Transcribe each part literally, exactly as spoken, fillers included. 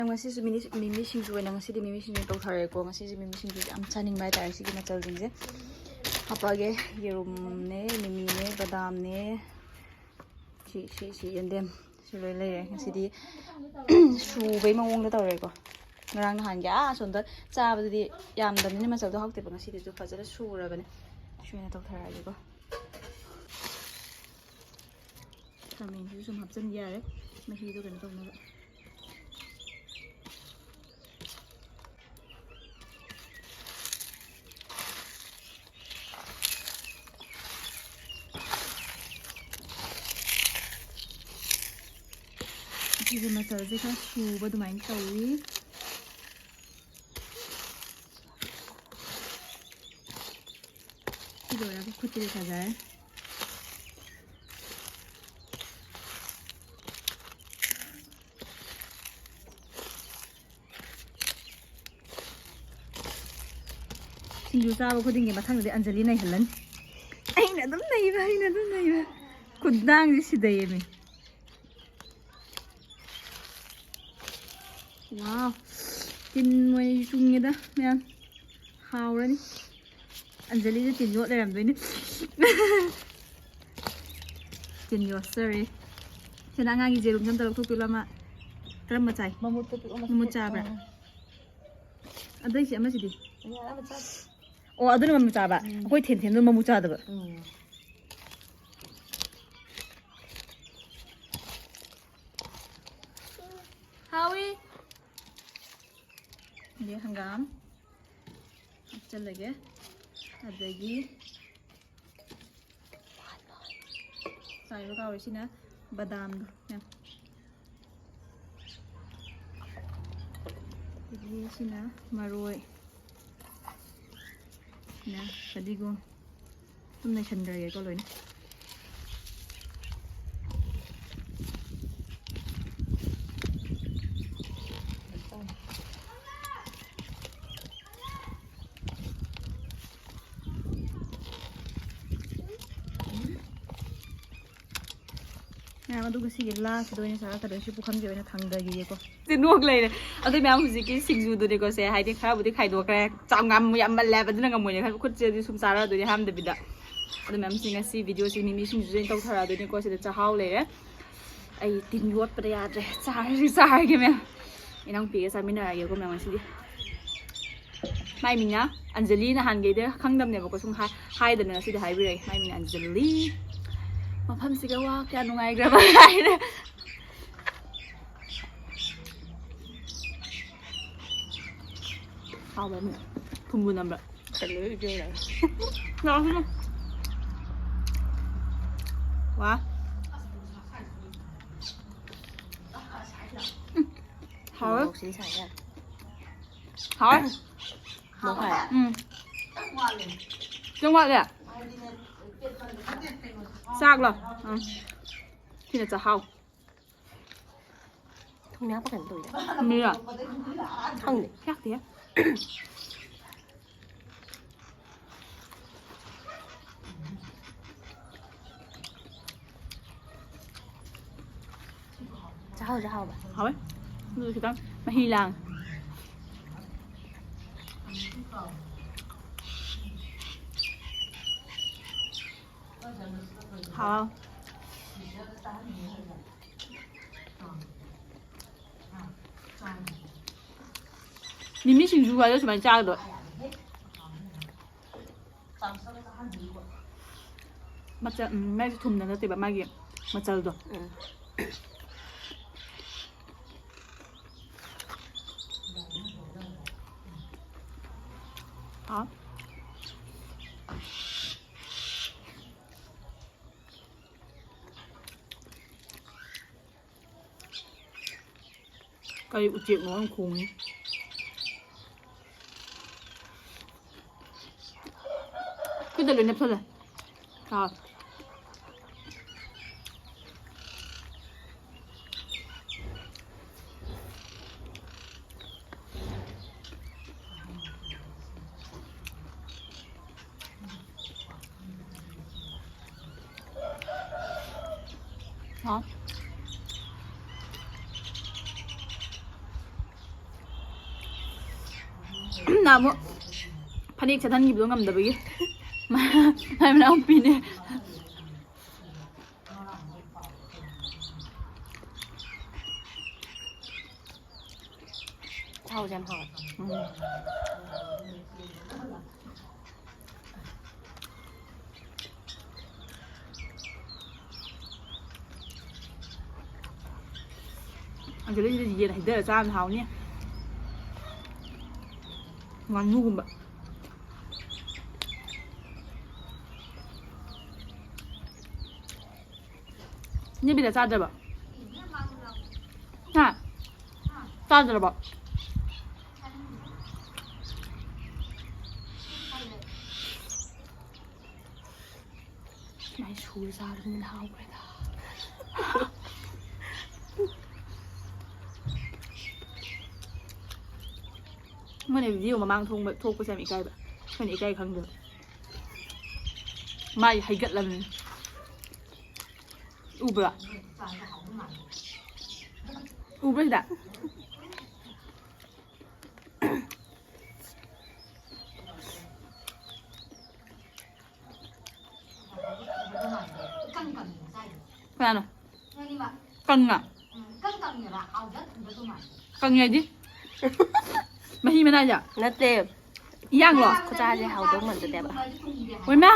ꯉꯁꯤꯁꯨ ꯃꯤꯃꯤ ꯁꯤꯡꯖꯨ ꯑꯣꯏꯅ, ꯉꯁꯤꯗꯤ ꯃꯤꯃꯤ ꯁꯤꯡꯖꯨ ꯇꯧꯊꯔꯦꯀꯣ꯫ ꯉꯁꯤꯁꯦ ꯃꯤꯃꯤ ꯁꯤꯡꯖꯨꯁꯦ ꯌꯥꯝ ꯆꯥꯅꯤꯡꯕ ꯍꯥꯏꯇꯥꯔꯦ꯫ ꯁꯤꯒꯤ ꯃꯆꯜꯁꯤꯡꯁꯦ ꯍꯥꯞꯄꯛꯑꯒꯦ: ꯌꯦꯔꯨꯝꯅꯦ, ꯃꯤꯃꯤꯅꯦ, ꯕꯗꯥꯝꯅꯦ, ꯁꯤ ꯁꯤ ꯁꯤ ꯌꯦꯟꯗꯦꯝ, ꯁꯤ ꯂꯣꯏ ꯂꯩꯔꯦ꯫ ꯉꯁꯤꯗꯤ ꯁꯨꯕꯩ ꯃꯑꯣꯡꯗ ꯇꯧꯔꯦꯀꯣ꯫ ꯉꯔꯥꯡ ꯅꯍꯥꯟꯒꯤ ꯑꯥ ꯑꯁꯣꯝꯗ ꯆꯥꯕꯗꯨꯗꯤ ꯌꯥꯝꯗꯕꯅꯤꯅ ꯃꯆꯜꯗꯣ ꯍꯥꯎꯇꯦꯕ꯫ ꯉꯁꯤꯗꯤ ꯑꯗꯨ ꯐꯖꯅ ꯁꯨꯔꯕꯅꯦ꯫ ꯁꯨꯃꯥꯏꯅ ꯇꯧꯊꯔꯛꯑꯒꯦꯀꯣ꯫ ꯈꯥꯃꯦꯟꯁꯤꯁꯨ ꯁꯨꯝ ꯍꯥꯞꯆꯤꯟꯒꯦ ꯌꯥꯔꯦ, ꯃꯍꯤꯗꯣ ꯀꯩꯅꯣ ꯇꯧꯅꯕ꯫ ꯑꯁꯤꯒꯤ ꯃꯆꯜꯁꯦ ꯈꯔ ꯁꯨꯕ ꯑꯗꯨꯃꯥꯏꯅ ꯇꯧꯏ꯫ ꯁꯤ ꯂꯣꯏꯔꯒ ꯈꯨꯠꯇꯨꯗꯤ ꯐꯖꯔꯦ꯫ ꯁꯤꯡꯖꯨ ꯆꯥꯕ ꯈꯨꯗꯤꯡꯒꯤ ꯃꯊꯪꯗꯗꯤ ꯑꯟꯖꯂꯤ ꯅꯩꯍꯜꯂꯅꯤ꯫ ꯑꯩꯅ ꯑꯗꯨꯝ ꯅꯩꯕ, ꯑꯩꯅ ꯑꯗꯨꯝ ꯅꯩꯕ꯫ ꯈꯨꯗꯥꯡꯁꯦ ꯁꯤꯗꯩꯌꯦꯃꯤ꯫ ꯋꯥꯎ, ꯇꯤꯟ ꯃꯣꯏ ꯆꯨꯡꯉꯦꯗ ꯃꯌꯥꯝ꯫ ꯍꯥꯎꯔꯅꯤ꯫ ꯑꯟꯖꯂꯤꯁꯨ ꯇꯤꯟ ꯌꯣꯠ ꯂꯩꯔꯝꯗꯣꯏꯅꯦ꯫ ꯇꯤꯟ ꯌꯣꯠꯆꯔꯦ꯫ ꯁꯤꯅ ꯑꯉꯥꯡꯒꯤ ꯖꯦꯔꯨꯝꯁꯦ ꯑꯝꯇ ꯂꯧꯊꯣꯛꯄꯤꯔꯣ, ꯑꯃ ꯀꯔꯝꯕ ꯆꯥꯏ? ꯃꯃꯨꯠꯇꯣ ꯄꯤꯔꯛꯑꯣ, ꯃꯃꯨꯠ ꯆꯥꯕ꯭ꯔꯥ? ꯎꯝ꯫ ꯑꯗꯩꯁꯤ ꯑꯃꯁꯤꯗꯤ? ꯑꯅꯤ ꯑꯃ ꯆꯥ-, ꯑꯣ, ꯑꯗꯨꯅ ꯃꯃꯨꯠ ꯆꯥꯕ? ꯎꯝ꯫ ꯑꯩꯈꯣꯏ ꯊꯦꯟ ꯊꯦꯟꯗꯨꯅ ꯃꯃꯨꯠ ꯆꯥꯗꯕ꯫ ꯎꯝ꯫ ꯍꯥꯎꯏ꯫ ꯑꯗꯩ ꯍꯪꯒꯥꯝ ꯍꯥꯞꯆꯜꯂꯒꯦ꯫ ꯑꯗꯒꯤ ꯆꯥꯏꯕ ꯀꯥꯎꯔꯦ꯫ ꯁꯤꯅ ꯕꯗꯥꯝꯗꯣ꯫ ꯑꯗꯒꯤ ꯁꯤꯅ ꯃꯔꯣꯏ꯫ ꯁꯤꯅ ꯐꯗꯤꯒꯣꯝ꯫ ꯑꯗꯨꯝ ꯅꯩꯁꯟꯈ꯭ꯔꯒꯦꯀꯣ ꯂꯣꯏꯅ꯫ ꯃꯌꯥꯝ ꯑꯗꯨꯒ ꯁꯤꯒꯤ ꯂꯥꯁꯤꯗ ꯑꯣꯏꯅ ꯆꯥꯔꯛꯀꯗꯣꯏ꯫ ꯁꯤ ꯄꯨꯈꯝꯁꯦ ꯑꯣꯏꯅ ꯊꯥꯡꯗꯈꯤꯒꯦꯀꯣ꯫ ꯅꯣꯛ ꯂꯩꯔꯦ꯫ ꯑꯗꯨ ꯃꯌꯥꯝ ꯍꯧꯖꯤꯛꯀꯤ ꯁꯤꯡꯖꯨꯗꯨꯅꯤꯀꯣ ꯁꯦ, ꯍꯥꯏꯗꯤ ꯈꯔꯕꯨꯗꯤ ꯈꯥꯏꯗꯣꯛꯈ꯭ꯔꯦ꯫ ꯆꯥꯎ ꯉꯝ-, ꯌꯥꯝꯃꯜꯂꯦ ꯍꯥꯏꯕ, ꯑꯗꯨꯅ ꯉꯝꯃꯣꯏꯅꯦ ꯈꯟꯕ꯫ ꯈꯨꯠꯁꯦ ꯑꯗꯨ ꯁꯨꯝ ꯆꯥꯔꯛꯑꯗꯣꯏꯅꯦ ꯍꯥꯝꯗꯕꯤꯗ꯫ ꯑꯗꯨ ꯃꯌꯥꯝꯁꯤ ꯉꯁꯤ ꯚꯤꯗꯤꯑꯣꯁꯤ ꯃꯤꯃꯤ ꯁꯤꯡꯖꯨꯁꯦ ꯑꯣꯏꯅ ꯇꯧꯊꯔꯛꯑꯗꯣꯏꯅꯤꯀꯣ꯫ ꯁꯤꯗ ꯆꯥꯛꯍꯥꯎ ꯂꯩꯔꯦ꯫ ꯑꯩ ꯇꯤꯟ ꯌꯣꯠꯄꯗ ꯌꯥꯗ꯭ꯔꯦ꯫ ꯆꯥꯔꯁꯤ, ꯆꯥꯔꯒꯦ ꯃꯌꯥꯝ꯫ ꯏꯅꯥꯎꯄꯤꯒ ꯆꯥꯃꯤꯟꯅꯔꯒꯦꯀꯣ ꯃꯌꯥꯝ ꯉꯁꯤꯗꯤ꯫ ꯃꯥꯏ ꯃꯤꯡꯅ ꯑꯟꯖꯂꯤ, ꯅꯍꯥꯟꯈꯩꯗꯤ ꯈꯪꯗꯕꯅꯦꯕꯀꯣ, ꯁꯨꯝ ꯍꯥꯏ-, ꯍꯥꯏꯗꯅ ꯉꯁꯤꯗꯤ ꯍꯥꯏꯕꯤꯔꯒꯦ꯫ ꯃꯥꯏ ꯃꯤꯡꯅ ꯑꯟꯖꯂꯤ꯫ ꯃꯐꯝꯁꯤꯒ ꯋꯥ ꯀꯌꯥ ꯅꯨꯡꯉꯥꯏꯈ꯭ꯔꯕ ꯍꯥꯏꯔꯦ꯫ ꯍꯥꯎꯕꯅꯦ꯫ ꯊꯨꯝꯕꯨ ꯅꯝꯕ꯭ꯔꯥ? ꯇꯜꯂꯦ, ꯏꯕꯦꯝꯃ꯫ ꯂꯥꯛꯑꯣ ꯁꯤꯗ꯫ ꯋꯥ꯫ ꯎꯝ꯫ ꯍꯥꯎꯋꯦ꯫ ꯃꯣꯔꯣꯛꯁꯤꯗꯤ ꯁꯥꯏ ꯌꯥꯗ꯭ꯔꯦ꯫ ꯍꯥꯎꯋꯦ꯫ ꯃꯣꯔꯣꯛ ꯁꯥꯏ꯫ ꯎꯝ꯫ ꯈꯤꯇꯪ ꯋꯥꯠꯂꯦ꯫ ꯆꯥꯛꯂꯣ? ꯎꯝ꯫ ꯁꯤꯅ ꯆꯥꯛꯍꯥꯎ꯫ ꯊꯨꯝ ꯌꯥꯛꯄ ꯀꯩꯅꯣ ꯇꯧꯋꯤꯗ꯫ ꯊꯨꯝꯃꯤꯔꯣ? ꯈꯪꯗꯦ꯫ ꯌꯥꯛꯇꯦꯍꯦ꯫ ꯆꯥꯛꯍꯥꯎꯁꯦ ꯍꯥꯎꯕ꯫ ꯍꯥꯎꯋꯦ꯫ ꯑꯗꯨ ꯈꯤꯇꯪ ꯃꯍꯤ ꯂꯥꯡ꯫ ꯍꯥꯎ꯫ ꯃꯤꯃꯤ ꯁꯤꯡꯖꯨ ꯍꯥꯏꯔ ꯁꯨꯃꯥꯏꯅ ꯆꯥꯒꯗꯕ꯫ ꯃꯆꯜ, ꯎꯝ, ꯃꯥꯏꯁꯦ ꯊꯨꯝꯅ ꯅꯠꯇꯦꯕ, ꯃꯥꯒꯤ ꯃꯆꯜꯗꯣ꯫ ꯎꯝ꯫ ꯍꯥꯎ꯫ ꯀꯔꯤ ꯎꯆꯦꯛꯅꯣ ꯑꯃ ꯈꯣꯡꯉꯤ? ꯈꯨꯠꯇ ꯂꯣꯏ ꯅꯞꯁꯜꯂꯦ꯫ ꯆꯥꯎ꯫ ꯍꯥꯎ꯫ ꯅꯍꯥꯟꯃꯨꯛ ꯐꯅꯦꯛ ꯁꯦꯠꯍꯟꯈꯤꯕꯗꯣ ꯉꯝꯗꯕꯒꯤ꯫ ꯃꯥꯏ ꯃꯅꯥꯎꯄꯤꯅꯦ꯫ ꯆꯥꯎꯁꯦ ꯌꯥꯝ ꯍꯥꯎꯋꯦ꯫ ꯎꯝ꯫ ꯑꯗꯨꯗꯩꯁꯤꯗ ꯌꯦꯟ ꯍꯩꯗꯔ ꯆꯥꯕꯅ ꯍꯥꯎꯅꯤ꯫ ꯉꯥꯅꯨꯒꯨꯝꯕ꯫ ꯅꯦꯕꯤꯗ ꯆꯥꯗ꯭ꯔꯕ? ꯍꯥ? ꯆꯥꯗ꯭ꯔꯕ? ꯁꯨꯃꯥꯏꯅ ꯁꯨꯔ ꯆꯥꯕꯗꯨꯅ ꯍꯥꯎꯈ꯭ꯔꯦꯗ꯫ ꯃꯣꯏꯅ ꯚꯤꯗꯤꯑꯣ ꯃꯃꯥꯡ ꯊꯣꯡꯕ ꯊꯣꯛꯄꯁꯦ ꯌꯥꯝ ꯏꯀꯥꯏꯕ꯫ ꯑꯩꯈꯣꯏꯅ ꯏꯀꯥꯏ ꯈꯪꯗꯕ꯫ ꯃꯥꯏ ꯍꯩꯒꯠꯂꯕꯅꯤ꯫ ꯎꯕ꯭ꯔꯥ? ꯎꯕ꯭ꯔꯥ ꯁꯤꯗ? ꯀꯅꯥꯅꯣ? ꯀꯪꯉ? ꯀꯪꯉꯦ ꯍꯥꯏꯗꯤ? ꯃꯍꯤ ꯃꯅꯥꯏꯁꯦ? ꯅꯠꯇꯦ꯫ ꯏꯌꯥꯡꯂꯣ? ꯈꯨꯆꯥꯁꯦ ꯍꯥꯎꯗꯧ ꯃꯥꯟꯖꯗꯦꯕ꯫ ꯍꯣꯏꯃ!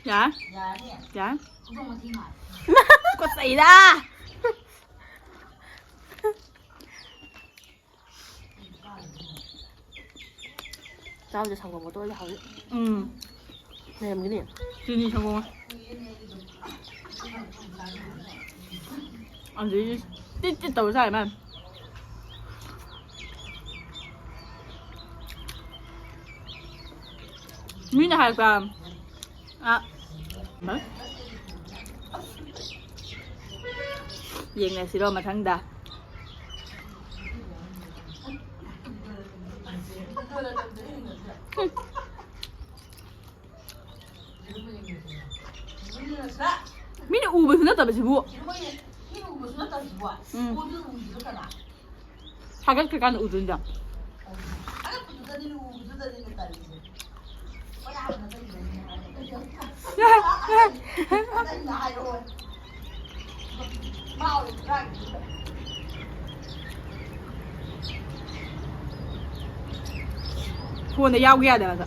ꯌꯥꯔꯦ꯫ ꯌꯥꯔꯦ꯫ ꯀꯣꯠꯆꯩꯗ! ꯆꯥꯕꯗ ꯁꯪꯒꯣꯝꯒ ꯇꯣꯠꯂꯗꯤ ꯍꯥꯎꯅꯤ꯫ ꯎꯝ꯫ ꯂꯩꯔꯝꯒꯅꯤ꯫ ꯆꯤꯅꯤ ꯁꯪꯒꯣꯝ꯫ ꯑꯗꯨꯗꯤ ꯇꯤꯠ ꯇꯤꯠ ꯇꯧꯔ ꯆꯥꯔꯦ ꯃꯥꯅ꯫ ꯃꯤꯅ ꯍꯥꯏꯔꯛꯄ꯫ ꯑ꯫ ꯍ? ꯌꯦꯡꯅꯁꯤꯔꯣ ꯃꯊꯪꯗ? ꯃꯤꯅ ꯎꯕꯁꯨ ꯅꯠꯇꯕꯁꯤꯕꯨ꯫ ꯎꯝ꯫ ꯊꯥꯒꯠꯈ꯭ꯔꯀꯥꯟꯗ ꯎꯗꯣꯏꯅꯤꯗ꯫ ꯐꯣꯟꯗ ꯌꯥꯎꯒꯦ ꯌꯥꯗꯕꯗ꯫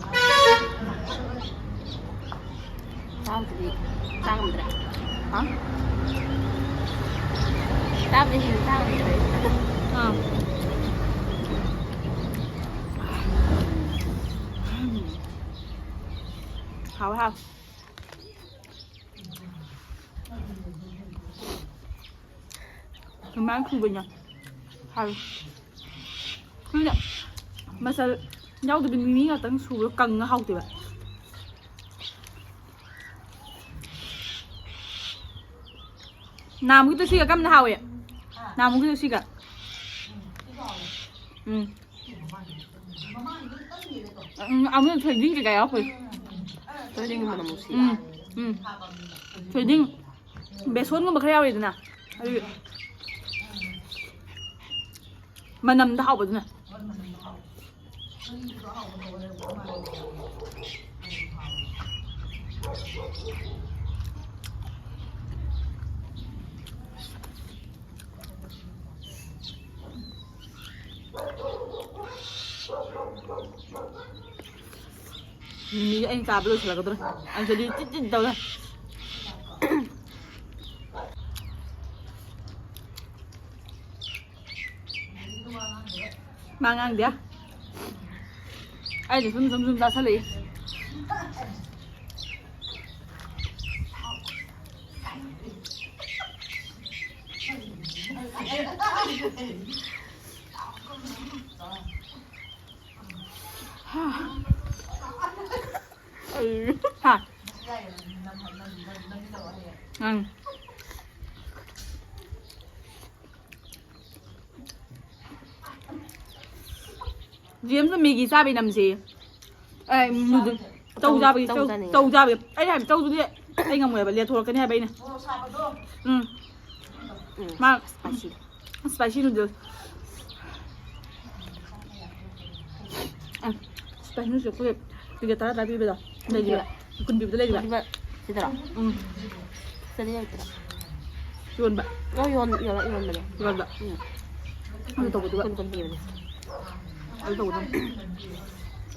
ꯆꯥꯕꯗꯨꯗꯤ ꯆꯥ ꯉꯝꯗ꯭ꯔꯦ꯫ ꯍꯥ? ꯆꯥꯕꯗꯤ ꯍꯦꯟꯅ ꯆꯥ ꯉꯝꯗ꯭ꯔꯦ꯫ ꯑꯥ꯫ ꯍꯥꯎꯋꯦ, ꯍꯥꯎꯋꯦ꯫ ꯑꯗꯨꯃꯥꯏꯅ ꯁꯨꯕꯅ ꯍꯥꯎꯋꯦ꯫ ꯑꯩꯈꯣꯏꯅ ꯃꯆꯜ ꯌꯥꯎꯗꯕꯤ ꯃꯤꯃꯤ ꯉꯥꯛꯇꯪ ꯁꯨꯕꯗꯣ ꯀꯪꯉ ꯍꯥꯎꯇꯦꯕ꯫ ꯅꯍꯥꯟꯃꯨꯛꯀꯤꯗꯣ ꯁꯤꯒ ꯀꯝꯅ ꯍꯥꯎꯋꯦ? ꯅꯍꯥꯟꯃꯨꯛꯀꯤꯗꯣ ꯁꯤꯒ꯫ ꯎꯝ꯫ ꯎꯝ, ꯑꯃꯨꯛ ꯊꯣꯏꯗꯤꯡ ꯀꯩꯀꯥ ꯌꯥꯎꯔꯛꯄꯩ꯫ ꯊꯣꯏꯗꯤꯡ ꯃꯅꯝ ꯅꯨꯡꯁꯤ꯫ ꯎꯝ, ꯎꯝ꯫ ꯊꯣꯏꯗꯤꯡ, ꯕꯦꯁꯣꯟꯒꯨꯝꯕ ꯈꯔ ꯌꯥꯎꯔꯤꯗꯅ, ꯑꯗꯨꯒꯤ ꯃꯅꯝꯗ ꯍꯥꯎꯕꯗꯨꯅ꯫ ꯃꯤꯃꯤꯁꯦ ꯑꯩꯅ ꯆꯥꯕ ꯂꯣꯏꯁꯤꯜꯂꯛꯀꯗꯧꯔꯦ꯫ ꯑꯟꯖꯂꯤ ꯇꯤꯠ ꯇꯤꯠ ꯇꯧꯔꯦ꯫ ꯃꯥ ꯉꯥꯡꯗꯦ꯫ ꯑꯩꯅ ꯁꯨꯝ ꯁꯨꯝ ꯁꯨꯝ ꯆꯥꯁꯤꯜꯂꯛꯏ꯫ ꯍꯥ꯫ ꯎꯝ꯫ ꯖꯦꯝꯁꯅ ꯃꯦꯒꯤ ꯆꯥꯕꯩ ꯅꯝꯁꯦ꯫ ꯑꯦ, ꯅꯨꯗꯜ-, ꯆꯧ ꯆꯧ, ꯆꯥꯕꯒꯤ, ꯆꯧ ꯆꯧ, ꯆꯥꯅꯤꯡꯉꯦ꯫ ꯆꯧ ꯆꯥꯕꯒꯤ꯫ ꯑꯩꯅ ꯍꯥꯏꯕ ꯆꯧꯗꯨꯗꯤ ꯑꯩ ꯉꯝꯃꯣꯏꯕ, ꯂꯦꯊꯣꯔꯛꯀꯅꯤ ꯍꯥꯏꯕ ꯑꯩꯅ꯫ ꯎꯝ꯫ ꯎꯝ, ꯃꯥ spicy꯫ Spicy noodles꯫ ꯀꯩꯅꯣꯁꯦ ꯑꯩꯈꯣꯏ ꯄꯤꯀꯦꯠ ꯇꯔꯥ ꯇꯔꯥ ꯄꯤꯕꯗꯣ ꯂꯩꯔꯤꯕ꯫ ꯀꯨꯟ ꯄꯤꯕꯗ ꯂꯩꯔꯤꯕ꯫ ꯁꯤꯗꯔꯣ? ꯎꯝ꯫ ꯁꯤꯗꯗꯤ ꯂꯩꯇꯦ꯫ ꯌꯣꯟꯕ꯫ ꯑꯣ, ꯌꯣꯟ-, ꯌꯣꯜꯂ-, ꯌꯣꯟꯕꯅꯦ꯫ ꯌꯣꯟꯕ꯫ ꯎꯝ꯫ ꯑꯗꯨ ꯇꯧꯕꯗꯨꯒ꯫ ꯀꯨꯟ ꯀꯨꯟ ꯄꯤꯕꯅꯦ꯫ ꯑꯗꯨ ꯇꯧꯕꯗꯨꯒ꯫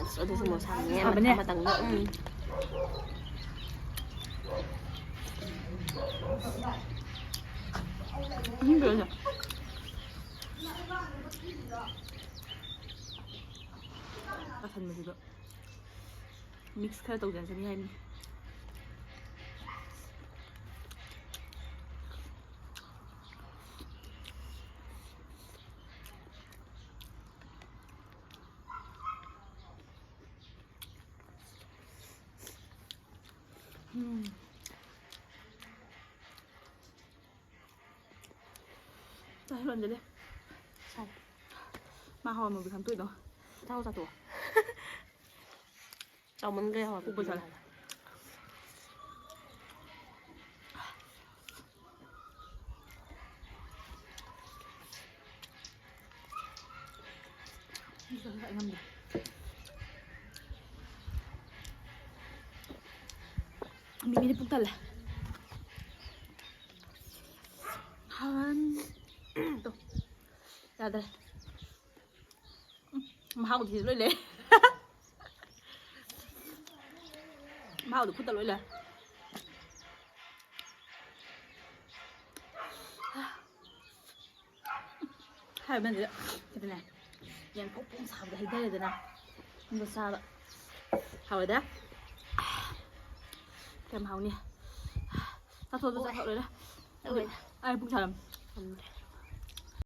ꯑꯁ, ꯑꯗꯨꯁꯨ ꯃꯣꯔꯣꯛ ꯁꯥꯕꯅꯦ꯫ ꯐꯕꯅꯦ꯫ ꯑꯃꯇꯪꯗ꯫ ꯎꯝ꯫ ꯎꯝ, ꯀꯩꯅꯣ꯫ ꯑꯁꯟꯕꯗꯨꯗ ꯃꯤꯛꯁ ꯈꯔ ꯇꯧꯖꯔꯁꯅꯤ ꯍꯥꯏꯕꯅꯤ꯫ ꯎꯝ꯫ ꯆꯥꯁꯤꯜꯂꯣ, ꯑꯟꯖꯂꯤ꯫ ꯁꯥꯏ꯫ ꯃꯥ ꯍꯋꯥꯏ ꯃꯨꯕꯤ ꯈꯟꯇꯣꯛꯏꯗꯣ꯫ ꯆꯥꯎ ꯆꯥꯊꯣꯛꯑꯣ꯫ ꯆꯥꯎꯃꯟꯈ꯭ꯔꯦ ꯍꯋꯥꯏ ꯄꯨꯛꯄꯨ ꯃꯨꯕꯤ꯫ ꯊꯜꯂꯦ꯫ ꯃꯤꯃꯤꯗꯤ ꯄꯨꯛ ꯊꯜꯂꯦ꯫ ꯍꯥꯟ-, ꯇꯣ꯫ ꯌꯥꯗ꯭ꯔꯦ꯫ ꯎꯝ, ꯃꯍꯥꯎꯗꯤ ꯂꯣꯏ ꯂꯩ꯫ ꯃꯍꯥꯎꯗꯤ ꯈꯨꯠꯇ ꯂꯣꯏ ꯂꯩ꯫ ꯍꯥꯏꯕ ꯃꯟꯗꯦꯗ꯫ ꯁꯤꯗꯅꯦ, ꯌꯦꯟ ꯐꯣꯡ ꯐꯣꯡ ꯁꯥꯕꯗ ꯍꯩꯊꯔꯦꯗꯅ꯫ ꯑꯗꯨꯒ ꯆꯥꯕ꯫ ꯍꯥꯎꯋꯦꯗ꯫ ꯀꯌꯥꯝ ꯍꯥꯎꯅꯤ? ꯆꯥꯊꯣꯛ, ꯑꯗꯨ ꯆꯥꯊꯣꯛ ꯂꯣꯏꯔꯦ꯫ ꯂꯣꯏꯔꯦ꯫ ꯑꯩ ꯄꯨꯛ ꯊꯜꯂꯝ꯫ ꯊꯝꯗ꯭ꯔꯦ꯫